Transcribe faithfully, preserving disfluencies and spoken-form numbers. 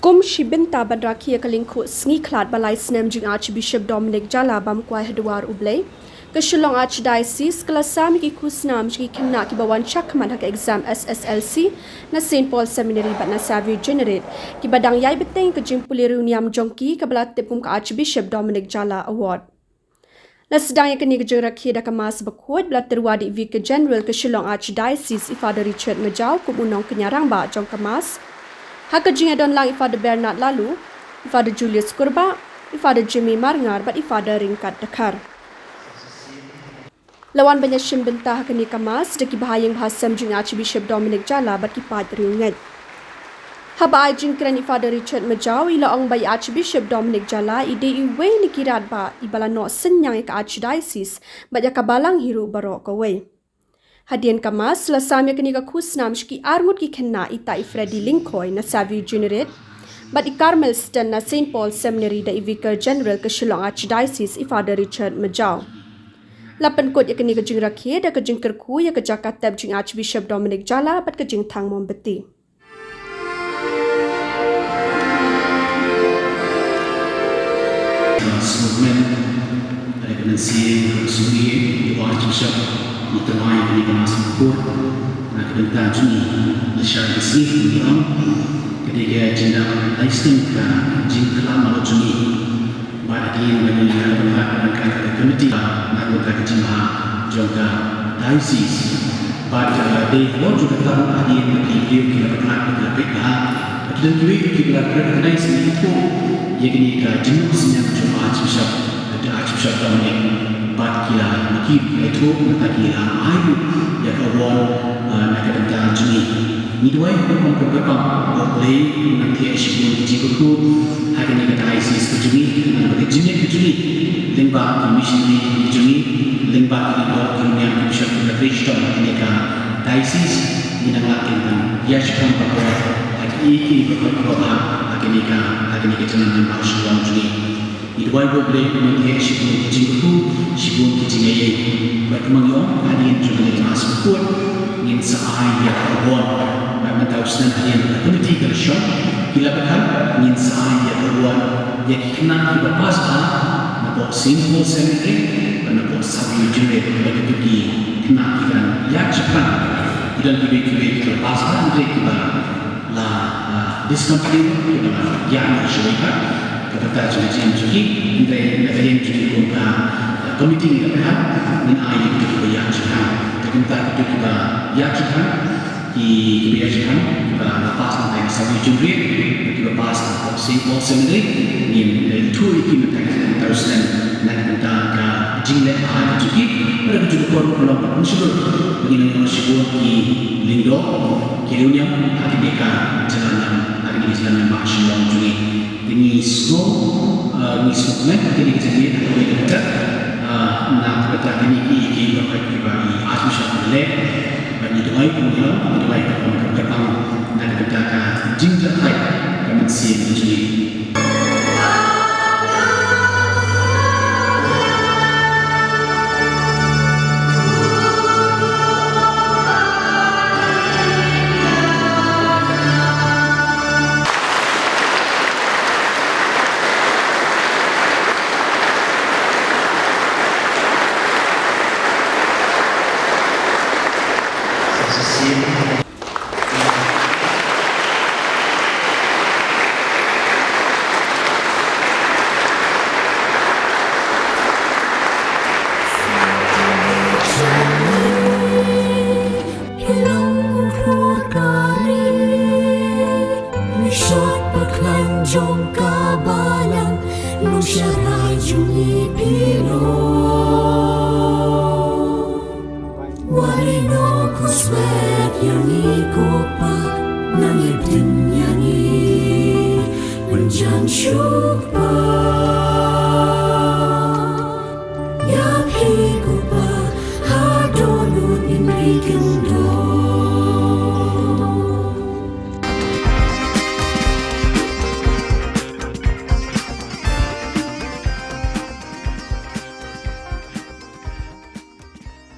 Kum shi bynta ban rakhe ïa ka lyngkhuh sngi khlad ba lai snem jong Archbishop Dominic Jala bam kwai ha dwar U Blei, ka Shillong Archdiocese ka la sam ïa ki khusnam sha ki khynnah kiba wan shakhmat ha ka exam S S L C na Saint Paul Seminary bad na Savio Juniorate, kiba dang ïai bteng ïa ka jingpule riewniam jong ki kaba la tip kum ka Archbishop Dominic Jala Award. La sdang ïa kane ka jingrakhe da ka Mass bakhuid ba la tyrwa da i Vicar General ka Shillong Archdiocese, i Father Richard Majaw, kum u nongkñia rangbah jong ka Mass. Ha ka jingïadon lang i Father Bernard Laloo, i Father Julius Kurbah, i Father Jimmy Marngar bad i Father Ryngkat Dkhar. La wan ban ïashim bynta ha kane ka Mass da ki bahaïing bahasem jong Archbishop Dominic Jala bad ki paid riewngeit. Haba ai jingkren i Father Richard Majaw, i la ong ba i Archbishop Dominic Jala i dei iwei na ki radbah iba la noh synñiang ïa ka Archdiocese bad ïa ka balang hi ruh baroh kawei. Hadien ka Mass la sam ïa kane ka khusnam sha ki arngut ki khynnah, i tai i Freddy Lyngkhoi na Savio Juniorate bad i Carmel Sten na Saint Paul Seminary da i Vicar General ka Shillong Archdiocese, i Father Richard Majaw. La pynkut ïa kane ka jingrakhe da ka jingkyrkhu ïa ka jaka tep jong Archbishop Dominic Jala bad ka jingthang mombati. Sngewkmen ha ka mynsiem ka sngewsih ïa u Archbishop, ngi tyrwa ïa kane ka Mass bakhuid na ka bynta jong ngi. Lashai ka sngi ngi ong ka dei ka jingdap lai snem ka jingkhlad malu jong ngi. Bad hadien ba ngi la ïa ka bynta ka committee na ka bynta ka jingbha jong ka diocese. Bad, uh, dei halor jong kata hadien ba ki briew ki la pynlait, ki la peit bha. Bad ki don kiwei kiba la recognize, ngi ithuh ïa kane ka jingmut synñiang jong Archbishop, ka Archbishop Dominic. Bad ki la, ma ki ki la ithuh, nangta ki la ai ruh ïa ka award, uh, na ka bynta jong ngi. Ngi duwai ha ka rukom kyrpang ba U Blei un pynthiah shibun ki jingkyrkhu ha kane ka diocese ka jong ngi, ha kane ka jingngeit ka jong ngi, lyngba ki missionary ki jong ngi, lyngba ki lyngdoh ki nongïalam ki bishop ki la trei shitom ha kane ka diocese. Ngi nang lah kein ban ïashah bha bha ha kiei kiei baroh kiba bha ha kane ka, ha kane ka jylla Myanmar Shillong jong ngi. Ngi duwai ba U Blei un pynthiah shibun ki jingkyrkhu, shibun ki jingaiei. Bad kumba ngi ong hadien jong kane ka Mass bakhuid, ngin sa ai ïa ka award. Bad mynta u snem hadien ba ka committee ka la shong, ki la pyrkhat, ngin sa ai ïa ka award ïa ki khynnah kiba pass bha napoh Saint Paul Seminary bad napoh Savio Juniorate, bad kito ki khynnah ki dang ïaid shaphrang. Ki don kiwei kiwei kiba pass bha, hynrei kiba la, ah, discontinue, kiba la ïaid noh shawei pat. Ka bynta jong ka jingim jong ki, hynrei na ka liang jong ngi kum ka, ah, committee ngi la pyrkhat, ngin ai ïa kito kiba ïaid shaphrang. Ka bynta kito kiba ïaid shaphrang, ki, kiba ïaid shaphrang, kiba la pass na ka Savio Juniorate, kiba pass na ka Saint Paul Seminary, ngin, eh, ithuh ïa ki mynta ka, mynta u snem, na ka bynta ka jingleh bha ka jong ki, bad ka jong ka por ka long ka pynshukor, ngin ïoh shibun ki lyngdoh, ki riewniam ha kane ka jylla, ha kane ka jylla Myanmar Shillong jong ngi. Te ngi sngew, eh, ngi sngewkmen ha kane ka jingïaid ha kawei ka bynta, eh, na ka bynta kine kiei kiei baroh kiba i Archbishop u la leh. Bad ngi duwai, ngi duwai, ngi duwai ka rukom kyrpang na ka bynta ka jingjahthait ka mynsiem ka jong ngi. Phi long u khlur ka ri, phi shot bakhlaiñ jong ka balang, long sharai jong ngi phi long. Wari noh khusleh ïa ngi ko Pa, nang ïa pdeng ïa ngi, pynjan shuh Pa. Ïa phi ko Pa, ha dohnud ngin ri kin